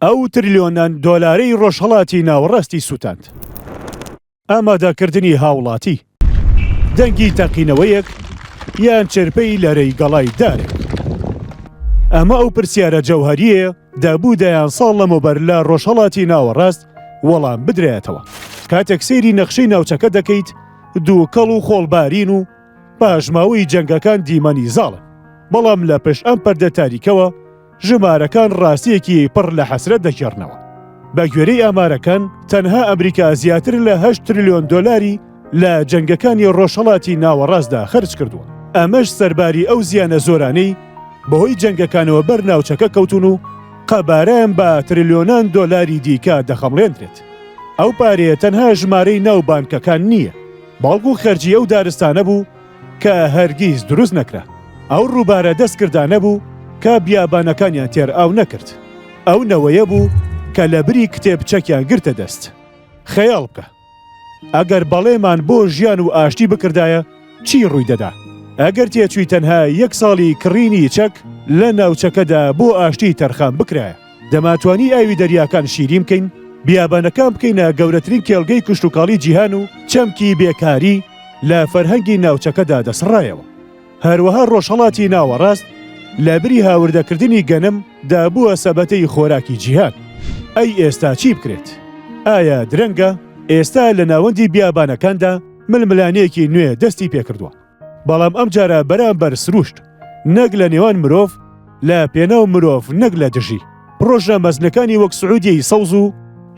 ئەو ترلیۆنان دۆلارەی ڕۆژهەڵاتی ناوەڕاستی سووتاند. ئامادەکردنی هاوڵاتی. دەنگی تەقینەوەیەک یان چرپەی لەرەی گەڵای دارێک؟ ئەمە ئەو پرسیارە جەوهەرییەیە دەبوو دەیان ساڵ لەمەوبەر لە ڕۆژهەڵاتی ناوەڕاست وەڵام بدرایەتەوە. کاتێک سەیری نەخشەی ناوچەکە دەکەیت، دووکەڵ و خۆڵبارین و پاشماوەی جەنگەکان دیمەنی زاڵن. بەڵام لە پشت ئەم پەردە تاریکەوە ژمارەکان ڕاستییەکی پڕ لە حەسرەت دەگێڕنەوە. بە گوێرەی ئامارەکان، تەنها ئەمریکا زیاتر لە هەشت ترلیۆن دۆلاری لە جەنگەکانی ڕۆژهەڵاتی ناوەڕاستدا خەرج کردووە، ئەمەش سەرباری ئەو زیانە زۆرانەی بەهۆی جەنگەکانەوە بەر ناوچەکە کەوتوون و قەبارەیان بە ترلیۆنان دۆلاری دیکە دەخەمڵێندرێت. ئەو پارەیە تەنها ژمارەی ناو بانکەکان نییە، بەڵکو خەرجی ئەو دارستانە بوو کە هەرگیز دروست نەکرا. ئەو ڕووبارە دەستکردانە بوو کە بیابانەکانیان تێر ئاو نەکرد. ئەو نەوەیە بوو کە لە بری کتێب چەکیان گرتە دەست. خەیاڵ بکە ئەگەر بەڵێمان بۆ ژیان و ئاشتی بکردایە چی ڕووی دەدا؟ ئەگەر تێچووی تەنها یەک ساڵی کڕینی چەک لە ناوچەکەدا بۆ ئاشتی تەرخان بکرایە، دەمانتوانی ئاوی دەریاکان شیرین بکەین، بیابانەکان بکەینە گەورەترین کێڵگەی کشتوکاڵی جیهان و چەمکی بێکاری لە فەرهەنگی ناوچەکەدا دەسڕایەوە. هەروەها ڕۆژهەڵاتی ناوەڕاست لەبری هاوردەکردنی گەنم دابووە سەبەتەی خۆراکی جیهان. ئەی ئێستا چی بکرێت؟ ئایا درەنگە؟ ئێستا لە ناوەندی بیابانەکاندا ململانێیەکی نوێ دەستی پێکردووە، بەڵام ئەمجارە بەرامبەر سروشت، نەک لە نێوان مرۆڤ، لە پێناو مرۆڤ نەک لە دژی. پڕۆژە مەزنەکانی وەک سعودیەی سەوز و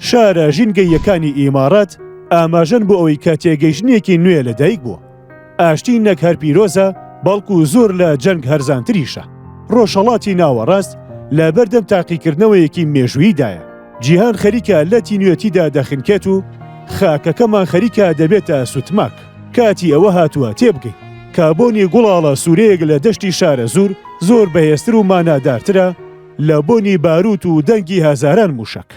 شارە ژینگەییەکانی ئیماڕات ئاماژەن بۆ ئەوەی کە تێگەیشتنێکی نوێ لەدایک بووە. ئاشتی نەک هەر پیرۆزە، بەڵکو زۆر لە جەنگ هەرزانتریشە. ڕۆژهەڵاتی ناوەڕاست لە بەردەم تاقیکردنەوەیەکی مێژووییدایە. جیهان خەریکە لە تینوێتیدا دەخنکێت و خاکەکەمان خەریکە دەبێتە سوتماک. کاتی ئەوە هاتووە تێبگەین کە بۆنی گوڵاڵە سوورەیەک لە دەشتی شارەزوور زۆر بەهێزتر و مانادارترە لە بۆنی بارووت و دەنگی هەزاران مووشەک.